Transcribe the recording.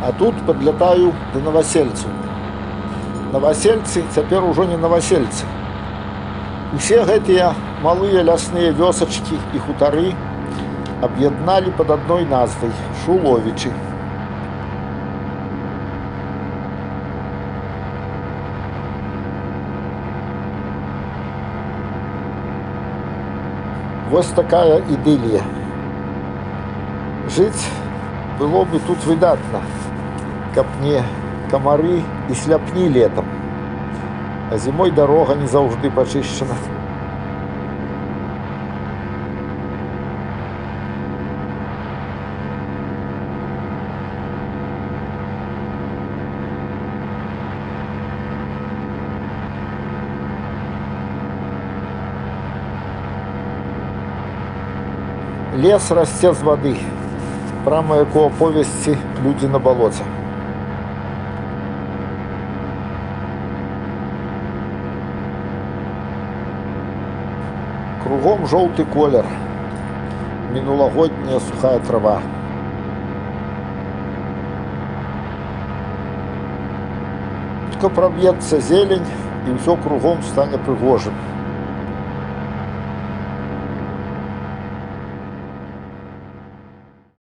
А тут падлятаю да Навасельцаў. Навасельцы цяпер ужо не Навасельцы. Усе гэтыя малыя лясныя вёсачкі і хутары аб'ядналі пад адной назвай Шуловічы. Вось такая ідылія. Жыць было бы тут выдатна, каб не камары і сляпні летам. А зімой дарога не заўжды пачышчана. Лес расце з вады, прама як у аповесці «Людзі на балоце». Кругом жоўты колер, мінулагодняя сухая трава. Хутка праб'ецца зелень, і ўсё кругом стане прыгожым.